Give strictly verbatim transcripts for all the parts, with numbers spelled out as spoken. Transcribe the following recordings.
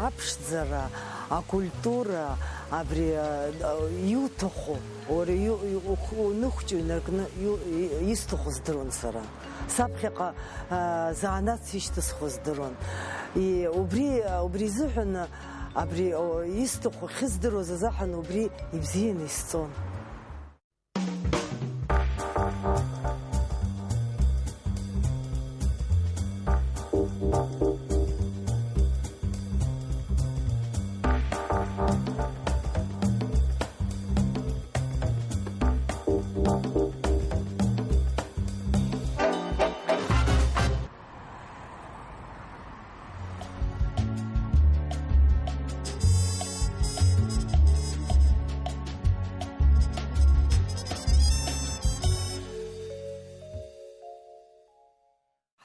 Аԥшӡара, акультура, абри, а, иуҭаху, уара иу-, иу-, ухы уныхәҷы инаркны иу-, и-, исҭаху здыруан сара. Саԥхьаҟа, а, занааҭс ишьҭысхуа здыруан. И-, убри, а, убри изыҳәан, а, абри, о, исҭаху ахьыздыруаз азыҳәан убри ибзианы исҵон.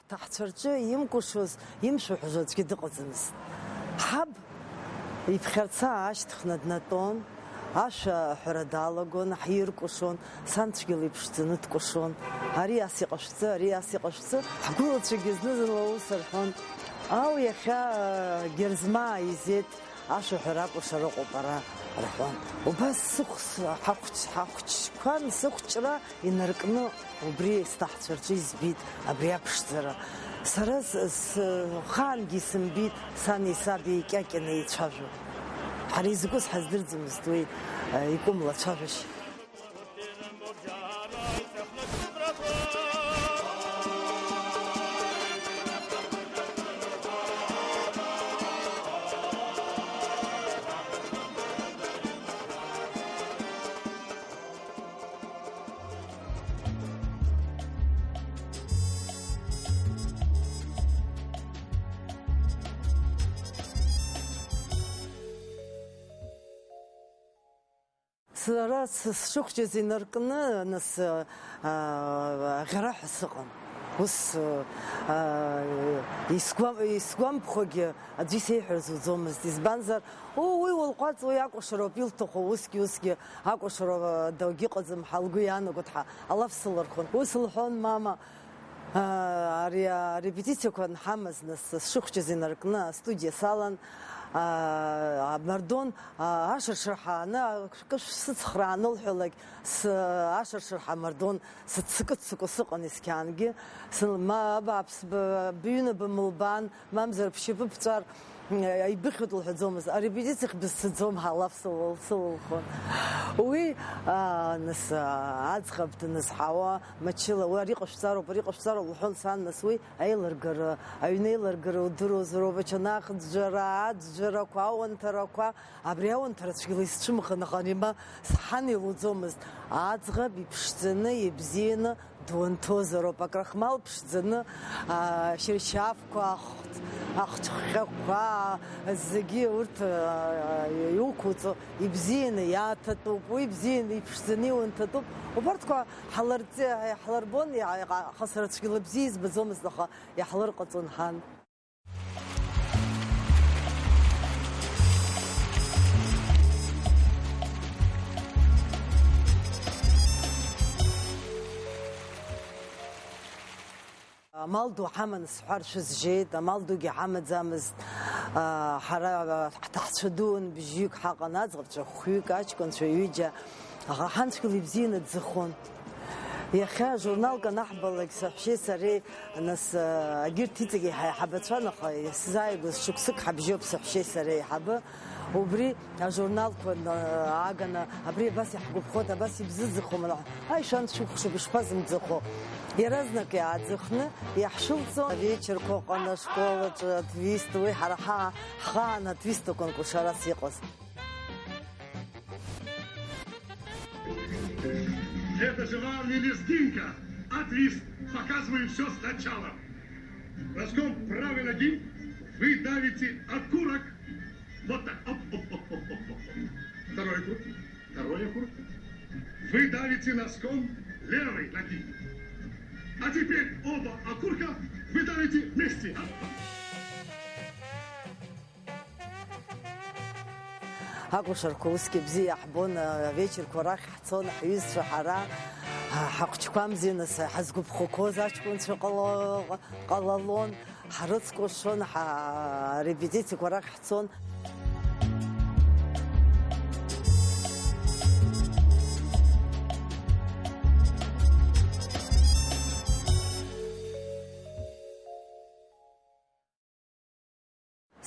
Ҳҭаҳцәа рҿы имкәашоз, имшәаҳәоз аӡәгьы дыҟаӡамызт. Ҳаб иԥхьарца аашьҭыхны днатәон, ашәа аҳәара далагон, ҳиркәашон, сан цәгьала иԥшӡаны дкәашон. Ари ас иҟашәҵы, ари ас иҟашәҵы, ҳгәылацәагьы зны-зынла ус рҳәон. Ау, иахьа, э, Герзмаа изеит, ашәаҳәара акәашара ыҟоуп ара, рҳәон. Убас сыхә-, с-, ҳахәч-, ҳахәчқәан, сыхәҷра инаркны убри сҭаҳцәа рҿы избеит абри аԥшӡара. Сара с-, схаангьы исымбеит, сани саби еикьакьаны еицәажәо. Ҳара изакәыз ҳаздырӡомызт уи, э, икәымлацәажәашьа. Сара сы-, сшыхәҷыз инаркны, нас, а, аӷьараҳәа сыҟан. Ус, а, исгәам-, исгәамԥхогьы аӡәы исеиҳәарц уӡомызт. Избанзар, у-, уи улҟәаҵ, уи акәашароуп илҭаху, усгьы, усгьы акәашароуп, а, дагьыҟаӡам ҳәа лгәы иаанагот ҳәа алаф сылархон. Ус лҳәон мама. Аа, ари арепетициақәа анҳамаз, нас, сшыхәҷыз инаркны астудиа салан, аа, амардуан, аа, ашыршырҳа аны, акы шәсыцхраа анылҳәалак, с-, ашыршырҳа амардуан сыццакы-ццакуа сыҟан есқьаангьы. Сын-, ма, абааԥс, б-, быҩны бымылбаан, мамзар бшьапы бҵәар, Ибыхьуеит лҳәаӡомызт, арепетициахь бызцаӡом ҳәа алаф сылыл-, сылылхон. Уи, аа, нас, аа, аӡӷаб дназҳауа, мчыла, уи ари ҟашәҵароуп, ари ҟашәҵароуп лҳәон сан, нас уи аилыргара, аҩны аилыргара удыруазароуп, ачанах ӡәӡәара, аӡәӡәарақәа, ауанҭарақәа, абри ауанҭара цәгьала исцәымӷын, аха ари ма сҳан илуӡомызт. Аӡӷаб иԥшӡаны, ибзианы, Дуанҭозароуп, акрахмал ԥшӡаны, аа, шьыршьафқәа, ахәц-, ахәцәхьақәа, зегьы урҭ, аа, иуқәуҵо, ибзианы иааҭатәуп, уи бзианы иԥшӡаны иунҭатәуп. Убарҭқәа ҳларҵ-, ҳларбон, иа-, иа-, аха сара цәгьала бзиа избаӡомызт, аха иаҳлырҟаҵон ҳан. Амал ду ҳаман сҳәар шәызжьеит, амал дугьы ҳамаӡамызт. Ҳара ҳҭаҳцәа дуун бжьҩык ҳаҟан, аӡӷабцәа хәҩык, аҷкәынцәа ҩыџьа. Аха ҳанцәкьала ибзианы дзыхон. Иахьа ажурналк анаҳбалак, саҳәшьеи сареи, нас, а, агьырҭ иҵегь ҳаиҳабацәан, аха исзааигәаз шықәсык ҳабжьоуп саҳәшьеи сареи еиҳабы. Убри ажурналқәа, а, ааганы, абри абас иаҳгәаԥхоит, абас ибзыӡырхуама, аи, шәан дшәыкәхшоуп, ишԥазымӡырхо? Иаразнак иааӡыхны иаҳшәылҵон. Авечерқәа ыҟан ашкол аҿы, атвист, уи ҳара ҳа-, ҳхаан атвист аконкурс арас иҟаз. Это же вам не лезгинка, а твист. Показываем всё сначала. Носком правой ноги вы давите окурок. Вот так. Оп, оп, оп. Второй окурок. Второй окурок. Вы давите носком левой ноги. А теперь оба окурка вы давите вместе. Акәашарақәа усгьы бзиа иаҳбон, авечерқәа рахь ҳцон, ҳҩызцәа ҳара, ҳахәыҷқәа мзианы ҳазгәыԥхақәоз аҷкәынцәа ҟала-, ҟалалон. Ҳрыцкәашон, ҳа-, арепетициақәа рахь ҳцон.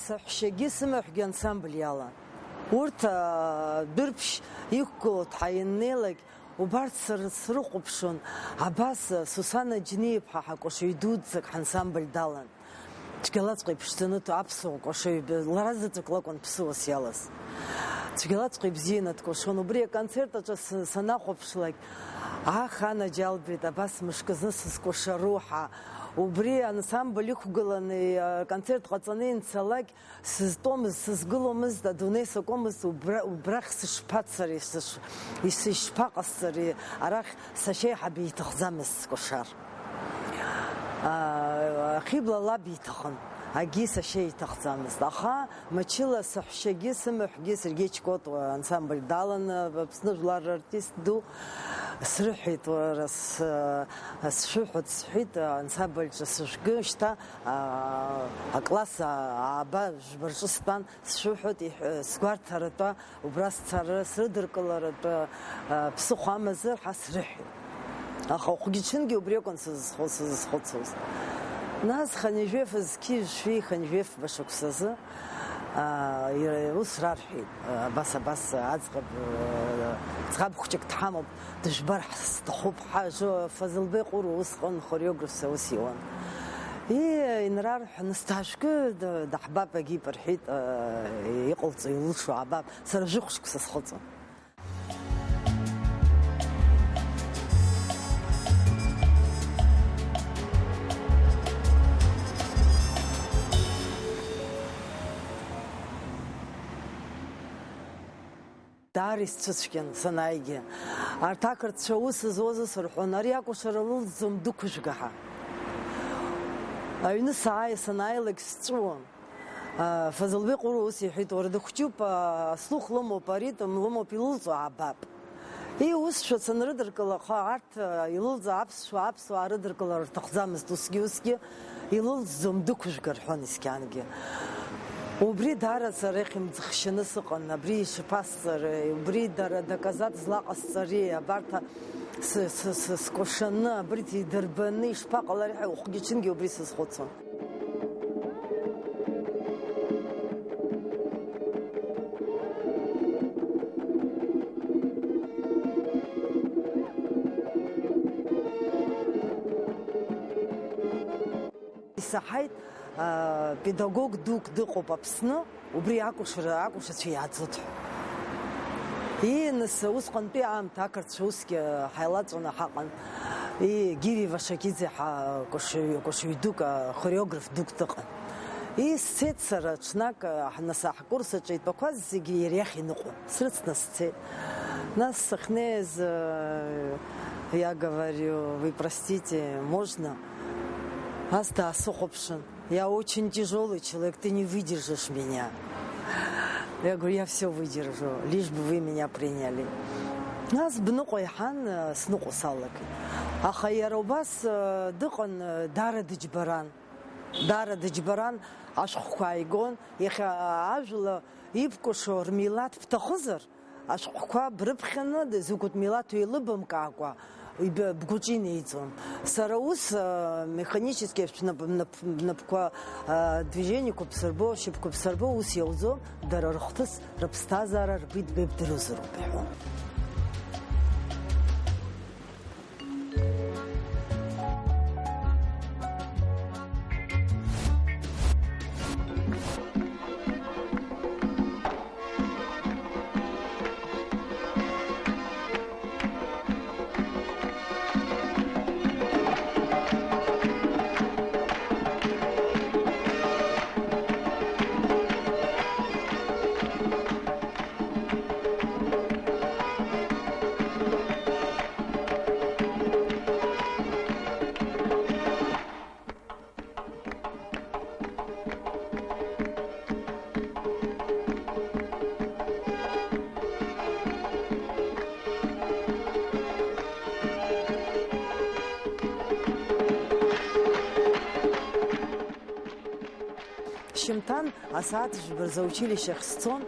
Саҳәшьагьы сымаҳәгьы ансамбль иалан. Урҭ, аа, дәырԥшь иқәгылоу дҳаиннеилак, убарҭ сыр-, срыхәаԥшуан, абас, Сусана Џьниаԥҳа ҳакәашаҩ дуӡӡак ҳансамбль далан. Цәгьалаҵәҟьа иԥшӡаны ду аԥсуа кәашаҩ, лара заҵәык лакәын ԥсыуас иалаз. Цәгьалаҵәҟьа ибзианы дкәашон. Убри аконцерт аҿы с-, санахәаԥшлак, аҳ, анаџьалбеит, абас мышкы зны сызкәашару ҳәа. Убри ансамбль иқәгыланы, аконцерт ҟаҵаны инцалак, сызтәомызт, сызгыломызт, адунеи сакуамызт, убра-, убрахь сышԥацари, сыш-, ис-, ишԥаҟасҵари, арахь сашьеиҳаб иҭахӡамызт скәашар. Аа, Хибла лаб иҭахын, агьи сашьа иҭахӡамызт. Аха мчыла саҳәшьагьы сымаҳәгьы Сергеи Чкотуа ансамбль даланы, Аԥсны жәлар рартист ду, срыҳәеит, уара с-, сшәыҳәоит, сҳәеит, ансамбльҿы сыжәгы, шьҭа, аа, акласс, аа, ааба жәба рҿы стәан, сшәыҳәоит, иҳә-, сгәарҭаратәы, убра сцара, срыдыркыларатәы, аа, ԥсыхәа амазар ҳәа срыҳәеит. Аха хәгьы-ҽынгьы убри акәын сызхәы-, сызхәыцуаз. Нас Ханижәеф зқьи жәшәи Ханижәефба шықәсазы, аа, ира-, ус рарҳәеит, абас, абас аӡӷаб, ӡӷаб хәҷык дҳамоуп, дыжәбар ҳҭахуп ҳәа, жо-, Фазылбеи Ҟәыруа усҟан хореографс аус иуан. И, инрарҳәа, нас дҳажәгы, д-, даҳбап, агьип рҳәеит, аа, иҟалҵо илылшо аабап, сара жәохә шықәса схыҵуан. Даара исцәыцәгьан санааигьы. Арҭ ақырҭцәа аус зуаз ус рҳәон, ари акәашара лылҵӡом, дықәыжәга ҳәа. Аҩны сааи, санааилак сҵәыуон. Фазылбеи Ҟәыруа ус иҳәеит, уара дыхәҷуп, аслух лымоуп, аритм лымоуп, илылҵуа аабап. Иусшәа санрыдыркылаха, арҭ илылҵуа аԥсшәа аԥсуаа рыдыркылар рҭахӡамызт, усгьы-усгьы илылҵӡом, дықәыжәга рҳәон исқьангьы. Убри даара сара ихьымӡӷшьаны сыҟан, абри ишԥасҵари, убри дара доказательство злаҟасҵари, абарҭ Сы-, сы-, сы-, скәашаны, абырҭ идырбаны ишԥаҟалари ҳәа ухгьы-ҽынгьы убри сазхәыцуан. Исаҳаит, аа, педагог дук дыҟоуп Аԥсны, убри акәашара, акәашацәа иааӡоит ҳәа. Ии, нас, усҟантәи аамҭа ақырҭцәа усгьы ҳаилаҵәаны ҳаҟан. Ии, Гиви Вашакиӡе ҳа-, кәашаҩ-, кәашаҩ дук, а, хореограф дук дыҟан. Ии, сцеит сара ҽнак, а, ҳ-, нас, ҳкурс аҿы итәақәаз зегьы иара иахь иныҟәон. Срыцны сцеит. Нас сахьнеиз, э, я говорю: «Вы простите, можно?» Ас даасыхәаԥшын. «Я очень тяжёлый человек, ты не выдержишь меня». Я говорю: «Я всё выдержу, лишь бы вы меня приняли». Нас бныҟәа иҳан, э, сныҟәо салагеит. Аха иара убас, э, дыҟан, э, даара дыџьбаран. Даара дыџьбаран, ашәҟәқәа ааигон, иахьа, э, ажәла ибкәашо рмилаҭ бҭахызар, ашәҟәқәа брыԥхьаны, закәытә милаҭу еилыбамкаакәа, иб-, бгәаҿы инеиӡом. Сара ус, а, механически ашәнап-, нап-, напқәа, а, движениақәа бсырбо, шьапқәа бсырбо ус иауӡом, дара рыхҭыс, рыԥсҭазаара, рбеит-беибдыруазароуп иҳәон. Шьымҭан асааҭ жәба рзы аучилишье ахь сцон,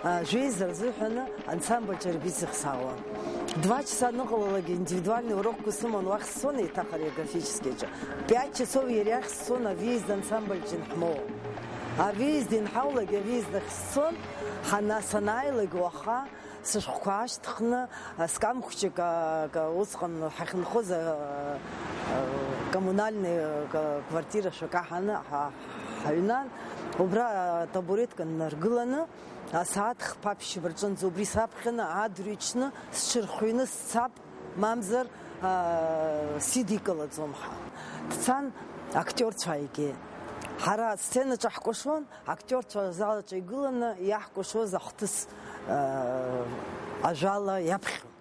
а, жәеиза рзыҳәаны ансамбль Ҷарбицахь саауан. Два часа аныҟалалак индивидуальный урокқәа сыман, уахь сцон еиҭа хореографически аҿы. Пять часов иара иахь сцон, авиезд ансамбль Џьынҳмоуа. Авиезд инҳаулак, авиезд ахь сцон, ҳана-, санааилак уаха, сышәҟәқәа аашьҭхны, а, скам хәҷык, а, ка-, усҟан ҳахьынхоз, а, а, коммунальный, а, ка-, квартира шәак аҳаны ҳа-, ҳаҩнан, убра, а, табуретка наргыланы, асааҭ хԥа ԥшьба рҿынӡа убри саԥхьаны, адырҩаҽны сҽырхәҩны сцап, мамзар, а, сидикылаӡом ҳәа. Дцан актиорцәа ааигеит. Ҳара асценаҿы ҳкәашон, актиорцәа азал аҿы игыланы иаҳкәашоз ахҭыс, а, ажәала иаԥхьон.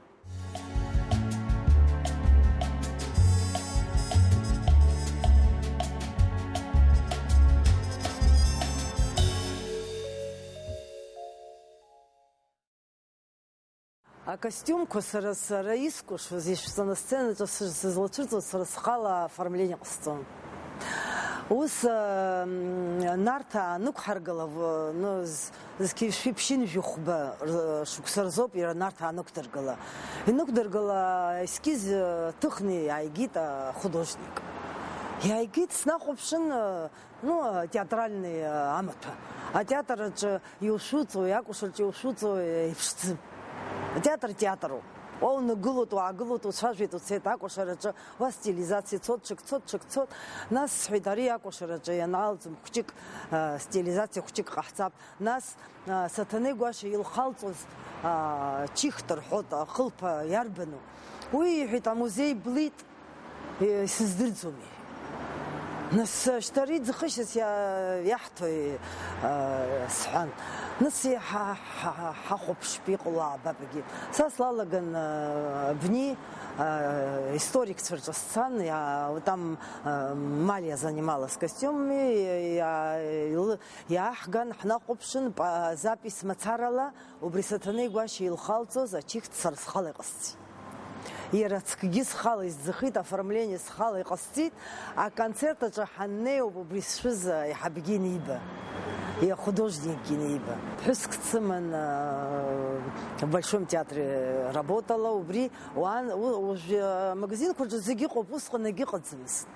Акостиумқәа сара, сара искәашоз, ишәҵаны асценаҿы сыз-, сызлацәырҵуаз сара схала оформление ҟасҵон. Ус, м, Нарҭаа анықәҳаргыла, в-, ну, з-, зқьи шәи ԥшьынҩажәи хәба р-, шықәса рзоуп иара Нарҭаа анықәдыргыла. Инықәдыргыла аескиз, э, ҭыхны иааигеит ахудожник. Иааигеит, снахәаԥшын, э, Ну, театральный, а, амаҭәа. Атеатр аҿы иушәуҵо, акәашараҿы иушәуҵо еиԥшӡам. Атеатр театроуп. Уа унагылоит, уаагылоит, уцәажәеит, уцеит, акәашараҿы уа стилизациа цот, ҽак цот, ҽак цот. Нас сҳәеит, ари акәашараҿы ианаалҵым хәҷык, а, стилизациа хәҷык ҟаҳҵап. Нас, а, Саҭанеи Гәашьа илхалҵоз, а, чихт рҳәоит, ахылԥа иарбану? Уи иҳәеит, амузеи блит. Исыздырӡомеи. Нас, шьҭа ари ӡхышьас иа-, иаҳҭои, а, сҳәан. Нас иҳа-, ҳа-, ҳа-, ҳахәаԥшп, иҟало аабап егьи. Са слалаган, а, абни, а, историкцәа рҿы сцан, иа-, там, а, Малиа занималась костюмами, иа-, илы-, иааҳган, ҳнахәаԥшын, па-, запись мацарала, убри Саҭанеи Гәашьа илхалҵоз ачихт сара схала иҟасҵеит. Иара ацкгьы схала исӡахит, оформление схала иҟасҵеит, аконцерт аҿы ҳаннеиуп убри сшәыз аиҳабгьы иниба, иа художникгьы иниба. Ԥҳәыск дсыман, а, в Большом театре работала, убри уан-, у-, уажәы амагазинқәа рҿы зегьы ыҟоуп, усҟан егьыҟаӡамызт.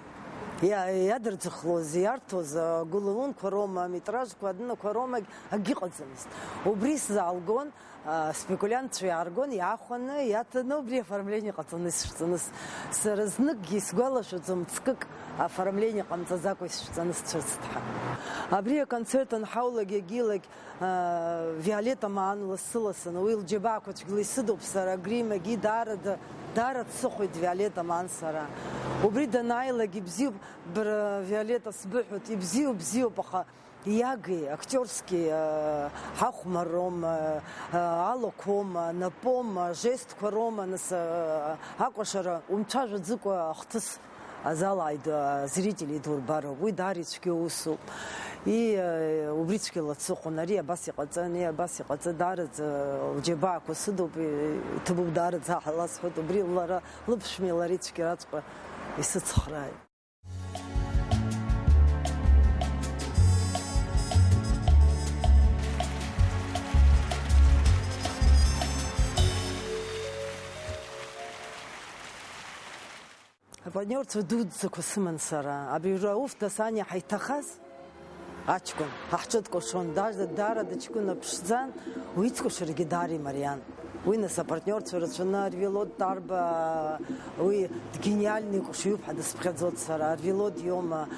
Иа-, иадырӡыхлоз, иарҭоз, агәылалынқәа роума, аметражқәа, адәынақәа роума, ак-, акгьы ыҟаӡамызт. Убри сзаалгон, а, спекулиантцәа иааргон, иаахәаны, иаҭаны убри оформление ҟаҵаны исшәҵаны с-, сара зныкгьы исгәалашәаӡом ҵкык оформление ҟамҵаӡакәа исшәҵаны сцәырҵт ҳәа. Абри аконцерт анҳаулак, егьилак, а, Виолетта Маан лассы-лассы, уи лџьабаақәа цәгьала исыдуп сара, агримагьы даарада, даара дсыхәеит Виолетта Маан сара. Убри данааилак ибзиоуп, бара, Виолетта, сбыҳәоит, ибзиоуп, бзиоуп, аха иагеи, актиорски, а, ҳахәмарроума, а, алақәоума, напоума, жестқәа роума, нас, а, акәашара умцәажәаӡыкәа ахҭыс азал ааид-, азритель идурбароуп, уи даара ицәгьоу усуп. И, э, убри цәгьала дсыхәон, ари абас иҟаҵан, и абас иҟаҵан, даараӡа лџьабаақәа сыдуп, и-, иҭабуп, даараӡа ҳәа ласҳәоит, убри лара лыԥшәмеи лареи цәгьараҵәҟьа исыцхрааит. Апартниорцәа дуӡӡақәа сыман сара. Абри Рауф Дасаниа ҳаиҭахаз аҷкәын, ҳа ҳҿы дкәашон, даара, даара дыҷкәына ԥшӡан, уи ицкәашарагьы даара имариан. Уи нас апартниорцәа рацәаны Арвелод Тарба, уи дгениальный ҟәшаҩуп ҳәа дысԥхьаӡоит сара. Арвелод иоума,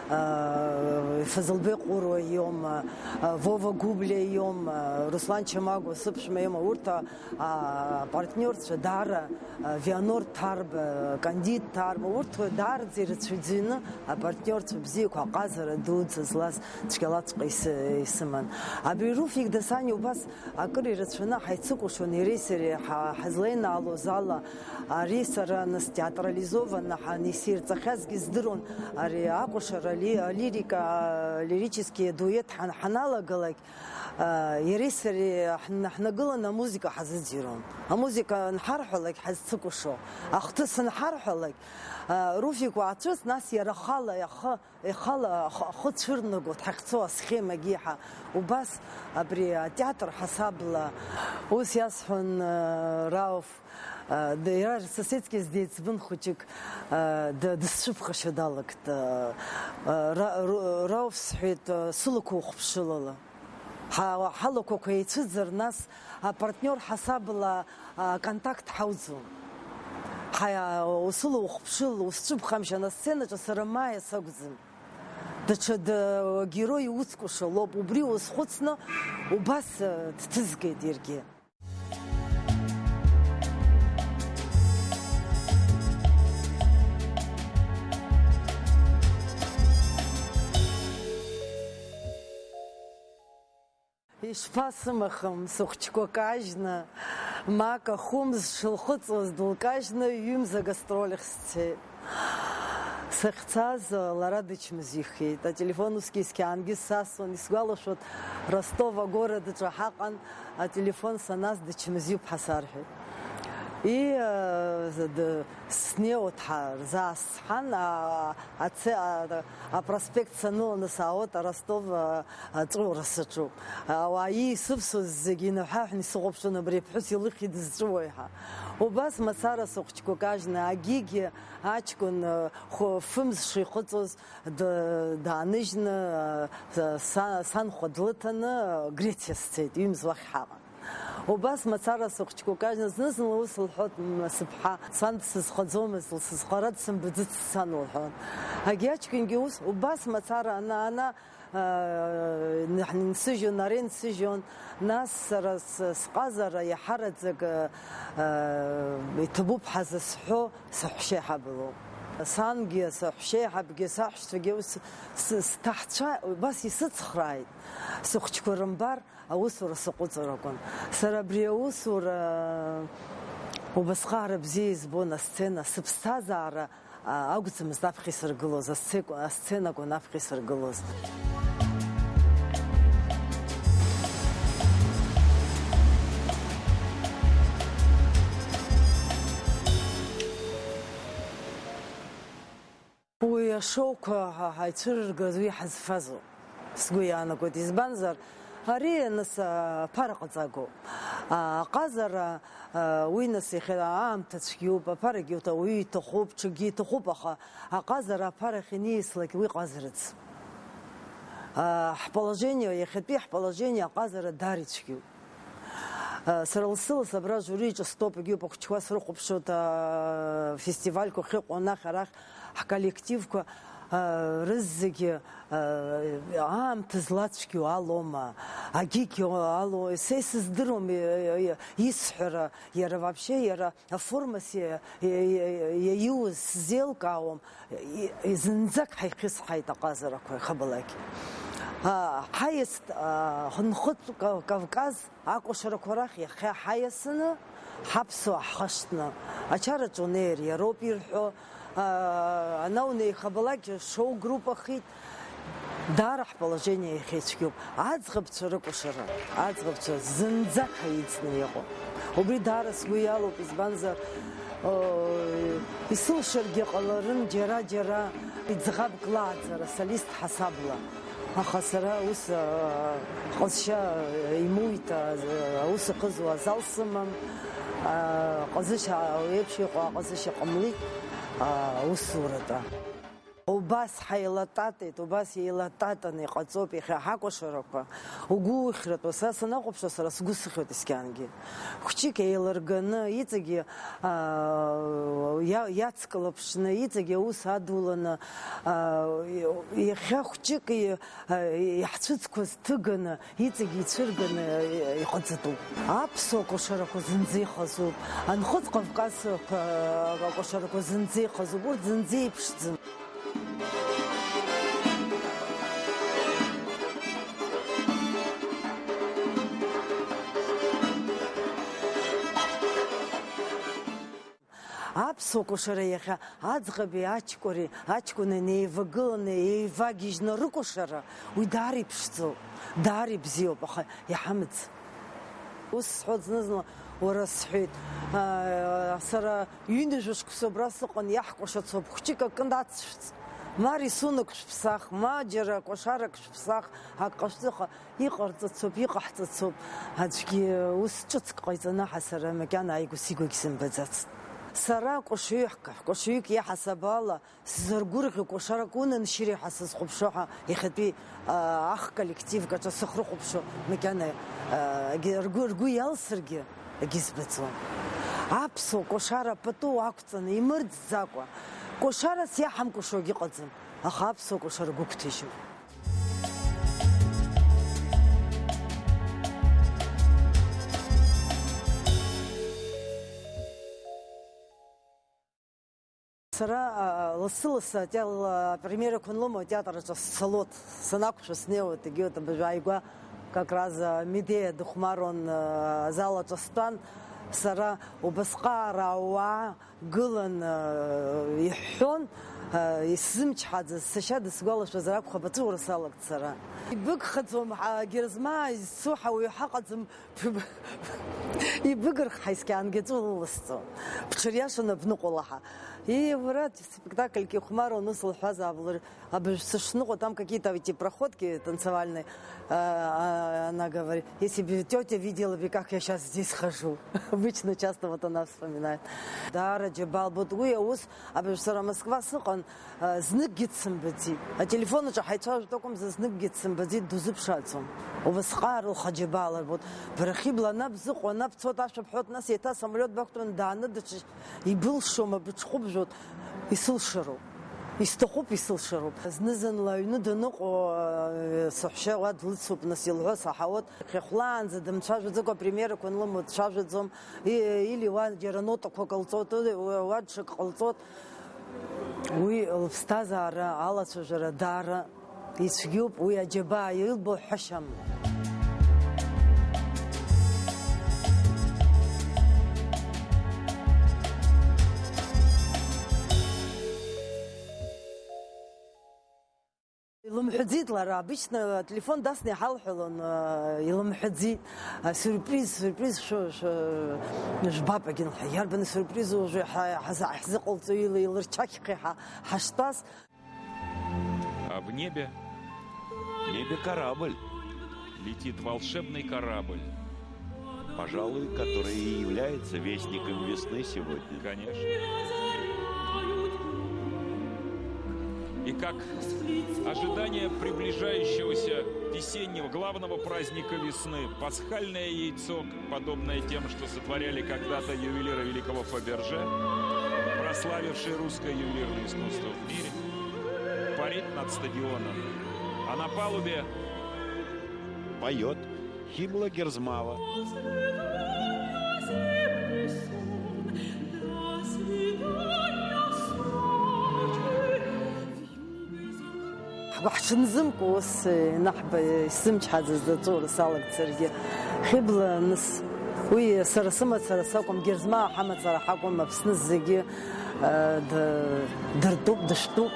а, Фазылбеи Ҟәыруа иоума, а, Вова Гәыблиа иоума, Руслан Чамагәа сыԥшәма иоума, урҭ, а, апартниорцәа даара, а, Вианор Ҭарба, Кандид Ҭарба, урҭ даараӡа ирацәаҩӡаны апартниорцәа бзиақәа, аҟазара дуӡӡа злаз цәгьалаҵәҟьа ис-, исыман. Абри Руфик Дасаниа убас акыр ирацәаны ҳаицыкәашон иареи сареи ҳа-, ҳазлеинаалоз ала, ари сара нас театрализованно ҳанисирҵахьазгьы здыруан, ари акәашара Ли-, лирика, лирический дует ҳан-, ҳаналагалак, а, иареи сареи ҳн-, ҳнагыланы амузыка ҳазыӡырҩуан. Амузыка анҳарҳәалак ҳазцыкәашо, ахҭыс анҳарҳәалак, а, Руфик уаацәырҵ, нас иара ахала, ахы, ихала ахы, ахы цәырнаго дҳахьцо асхемагьы иаҳа убас абри атеатр ҳасабла. Ус иасҳәон, а, Рауф, а, д-, иара сасецкис деиҵбын хәыҷык, а, д-, дысцәыԥхашьо далагт, а, а, Ра-, Ру-, Рауф сҳәеит, а, сылақәа ухыԥшылала. Ҳа-, ҳалақәақәа еицәыӡыр, нас апартниор ҳасабла, а, контакт ҳауӡом. Ҳа-, усыла ухыԥшыл, усцәыԥхамшьан асценаҿы сара маиа сакәӡам. Даҽа д-, герой иуцкәашо лоуп, убри уазхәыцны убас, а, дҭызгеит иаргьы. Ишԥасымахым, сыхәҷқәа кажьны, Мака хәымз шылхыҵуаз дылкажьны, ҩымз агастроль ахь сцеит. Сахьцаз, лара дычмазаҩхеит. Ателефон усгьы сқьаангьы сасуан, исгәалашәоит, Ростов агородаҿы ҳаҟан, ателефон саназ дычмазаҩуп ҳәа сарҳәеит. И, э, д-, снеиуеит ҳәа рзаасҳәан, а, аце-, а, апроспект саныланы саауеит, Ростов, а, аҵәуара саҿуп. Ауаа иисывсуаз зегьы инаҳәаҳәны исыхәаԥшуан абри аԥҳәыс илыхьи дызҵәуои ҳәа. Убас мацара сыхәҷқәа кажьны, агьигьы аҷкәын, а, хә-, фымз шихыҵуаз д-, дааныжьны, а, са-, санхәа длыҭаны, а, Грециа сцеит, ҩымз уахь ҳаҟан. Убас мацара сыхәҷқәа кажьны, зны-зынла ус лҳәоит, м, сыԥҳа, сан дсызхаӡомызт, лсызхара дсымбаӡыц сан лҳәон. Агьи аҷкәынгьы ус, убас мацара ана-, ана, а, ҳнсыжьон, ара инсыжьон, нас сара с-, сҟазара иаҳараӡак, а, а, иҭабуп ҳәа зысҳәо саҳәшьеиҳаб лоуп. Сангьы, саҳәшьеиҳабгьы, саҳәшьцәагьы ус с-, сҭаҳцәа убас исыцхрааит, сыхәҷқәа рымбар, аусура саҟәыҵыр акәын. Сара абри аусура убасҟаара бзиа избон, асцена, сыԥсҭазаара, а, акәӡамызт аԥхьа исыргылоз, асцеку-, асценакәын аԥхьа исыргылоз. Уи ашоуқәа ҳа-, ҳаицәырыргаз уи ҳазфазоуп, сгәы иаанагоит. Избанзар, ари, нас, аԥара ҟаҵагоуп. А, аҟазара, а, уи, нас, иахьа аамҭа цәгьоуп, аԥарагьы уҭ-, ауаҩы иҭахуп, ҽакгьы иҭахуп, аха аҟазара аԥарахь иниаслак уи ҟазараӡам. А, ҳположение, иахьатәи ҳположение аҟазара даара ицәгьоуп. Сара лассы-лассы абра ажури иҿы стәоуп, егьиуп, ахәыҷқәа срыхәаԥшуеит, афестивальқәа ахьыҟоу анахь-арахь, ҳколлективқәа, рызегьы аамҭа злацәгьоу алоума, агьигьы алоу, са исыздыруам исҳәара, иара вообще, иара аформас иа-, иа-, иа-, иаиуз сзеилкаауам, и-, и-, зынӡак ҳаихьысҳаит аҟазарақәа, ихабалак. А, ҳаиаст, а, Нхытә Ка-, Кавказ акәашарақәа рахь иахьа ҳаиасны, ҳаԥсуаа ҳхашҭны, ачараҿы унеир иароуп ирҳәо, а, ана унеихабалак шоу группахеит. Даара ҳположение иахьа ицәгьоуп. Аӡӷабцәа рыкәашара, аӡӷабцәа зынӡак ҳаиҵны иҟоуп. Убри даара сгәы иалоуп, избанзар, исылшаргьы ҟаларын џьара-џьара иӡӷабк лааӡара, солист ҳасабла. Аха сара ус, а, ҟазшьа имуит, а, аус ахызуа азал сымам, а, ҟазшьа еиԥш иҟоу аҟазшьа ҟамлеит, а, аусуратәы. Убас ҳаилататеит, убас еилататаны иҟаҵоуп иахьа ҳакәашарақәа. Угәы ухьратәу, са санахәаԥшуа, сара сгәы сыхьуеит ескьангьы. Хәҷык еилырганы, иҵегьы, аа, иа-, иацклаԥшны, иҵегьы аус адуланы, аа, иахьа хәҷык и-, а, иаҳцәыӡқәаз ҭыганы, иҵегьы ицәырганы иҟаҵатәуп. Аԥсуа кәашарақәа зынӡа ихазуп. Анхыҵ Кавказ акәашарақәа зынӡа ихазуп. Урҭ зынӡа еиԥшӡам. Аԥсуа кәашара иахьа аӡӷаби аҷкәыни, аҷкәыни неивагыланы, еивагьежьны рыкәашара, уи даара иԥшӡоуп, даара ибзиоуп, аха иҳамаӡам. Ус сҳәоит зны-зынла, уара, сҳәеит, аа, сара ҩынҩажәа шықәса абра сыҟан, иаҳкәашацоуп, хәҷык акы нацшәҵ. Ма рисунок шәыԥсах, ма џьара кәашарак шәыԥсах, ак ҟашәҵа, аха иҟарҵацоуп, иҟаҳҵацоуп. Аӡәгьы ус ҿыцк ҟаиҵаны ҳа сара макьана ааигәа-сигәагь сымбаӡацт. Сара кәашаҩык, кәашаҩык иаҳасаб ала, сзыргәырӷьо кәашарак унан шьыри ҳәа сызхәаԥшуа ҳәа иахьатәи, аа, ахколлективк аҿы сыхрыхәаԥшуа макьана, аа, ргәы, ргәы иалсыргьы агьызбаӡом. Аԥсуа кәашара пату ақәҵаны, имырӡӡакәа, кәашарас иаҳамкәашо агьыҟаӡам, аха аԥсуа кәашара гәыгәҭажьуп. Сара, а, лассы-лассы атеа-, апремиерақәа анлымоу атеатр аҿы сцалоит, санақәшәа снеиуеит, егьиуеит, абыржәы ааигәа как раз, а, Медеиа дыхәмаруан, а, азал аҿы стәан. Сара убасҟаара ауаа гылан, а, иҳәҳәон, а, исзымчҳаӡаз, сашьа дысгәалашәозар акәхап, аҵәуара салагт сара. Ибыгхаӡом, ҳа, Герзмаа изцу ҳауаҩы ҳаҟаӡам, Ибыгырх ҳаискьаангьы аҵәы лыласҵо. Бҽыриашаны бныҟәала ҳа. И, уара, спектакльк ихәмаруан, ус лҳәазаап, лыр-, абыржә сышныҟәо, там какие-то эти проходки танцевальные, а, а, она говорит, если бы тётя видела бы, как я щас здесь хожу. Обычно часто вот она вспоминает. Даара џьабаа лбоит уи аус, абыржә сара Москва сыҟан, Зныкгьы дсымбаӡеит. Ателефон аҿы ҳаицәажәоит акәымзар, зныкгьы дсымбаӡеит, дузыԥшааӡом. Убасҟак лхаџьабаа ларбоит. Бара Хьыбла ана бзыҟоу, ана бцоит, ашәа бҳәоит, нас еиҭа асамолиот бақәтәаны дааны даҽа ибылшома, быҽхәыбжәоит, исылшароуп. Исҭахуп, исылшароуп. Зны-зынла аҩны даныҟоу, саҳәшьа уа длыцуп, нас илҳәо саҳауеит. Хьахәлаанӡа дымцәажәаӡакәа, апремиерақәа анлымоу дцәажәаӡом. И-, или уа џьара нотақәак ҟалҵоит, уа ҽак ҟалҵоит. Уи лыԥсҭазаара алацәажәара даара ицәгьоуп, уи аџьабаа илбо ҳәашьам. Илымҳәаӡеит лара, обычно ателефон дасны иҳалҳәалон, э, илымҳәаӡеит, э, сюрприз, сюрприз шәы-, шәы-, жәбап, агьынҳәа, иарбан асюрпризу уажәы ҳа-, ҳаза-, ҳзыҟалҵо, ила-, илырчақьхьеи ҳа-, ҳаштәаз. А в небе? В небе корабль. Летит волшебный корабль. Пожалуй, который и является вестником весны сегодня. Конечно. И как ожидание приближающегося весеннего главного праздника весны, пасхальное яйцо, подобное тем, что сотворяли когда-то ювелиры великого Фаберже, прославившие русское ювелирное искусство в мире, парит над стадионом, а на палубе поет Хибла Герзмава. Ҳгәы ҳҽанзымкуа ус ианаҳба, исзымчҳаӡаз даҵәуара салагт саргьы. Хибла, нас, уи сара сымацара сакәым, Герзмаа ҳамацара ҳакәым, Аԥсны зегьы, э, д-, дыртәуп, дышәтәуп.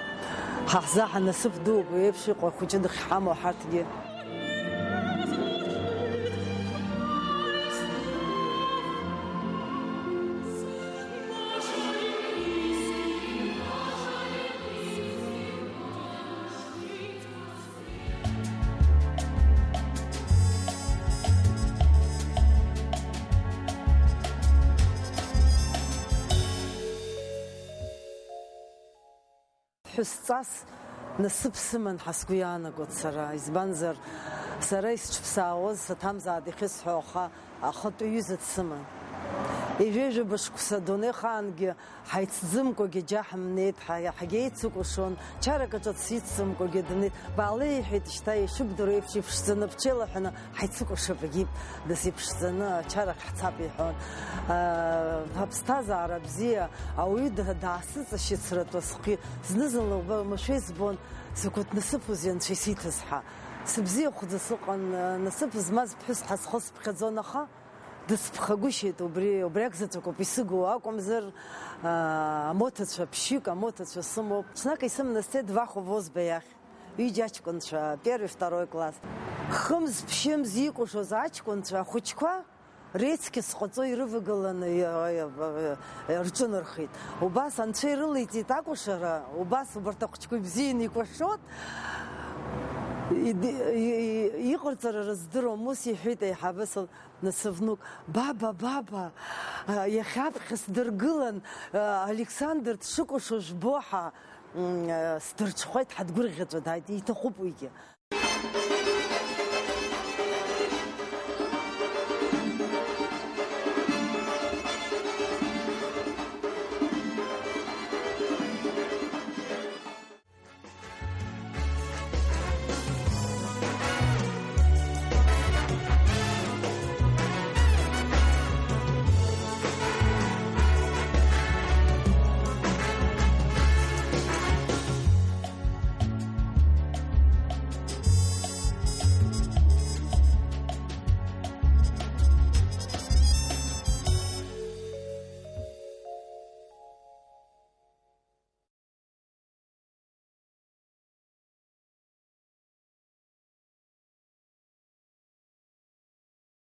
Ҳа ҳзаҳа насыԥ дууп, уи еиԥш иҟоу ахәыҷы дахьҳамоу ҳарҭгьы. Ԥҳәысҵас насыԥ сыман ҳәа сгәы иаанагоит сара, избанзар, сара исыҽԥсаауаз саҭамзааит иахьысҳәо, аха ахатәы ҩыза дсыман. Ҩажәа-ҩажәаба шықәса адунеихаангьы ҳаицӡымкәагьы џьа ҳамнеит, ҳа-, ҳагьеицыкәашон, чарак аҿы дсицӡымкәагьы дымнеит. Баала иҳәеит, шьҭа ишыбдыруа еиԥш, иԥшӡаны бҽеилаҳәаны ҳаицыкәашап, егьип, нас иԥшӡаны ачарахь ҳцап иҳәон. Аԥсҭазаара бзиа, ауаҩы да-, даасыҵашьыцратәы схы зны-зынла уамашәа избон, закәытә насыԥузеи Анцәа исиҭаз ҳәа. Сыбзиахәӡа сыҟан, насыԥ змаз ԥҳәыс ҳәа схы сыԥхьаӡон, аха Дысԥхагәышьеит убри, убри акзаҵәык ауп исыгу, акәымзар, аа, амоҭацәа ԥшьҩык, амоҭацәа сымоуп. Ҽнак исымнасцеит Вахо Возба иахь, ҩыџьа аҷкәынцәа, первый, второй класс. Хымз-ԥшьымз икәашоз аҷкәынцәа, ахәыҷқәа реиҵкьыс ҟаҵо ирывагыланы и-, и-, и-, рҿынархеит. Убас анцәа ирылеиҵеит акәашара, убас убарҭ ахәыҷқәа ибзианы икәашоит. Иди-, и-, и-, иҟарҵара рыздыруам, ус иҳәеит аиҳабыс. Нас внук, "Баба, баба, а, иахьа аԥхьа сдыргылан, а, Александр дшыкәашо жәбо ҳа, м, а, сдырҽхәеит, ҳадгәырӷьаҵәа дааит, иҭахуп уигьы."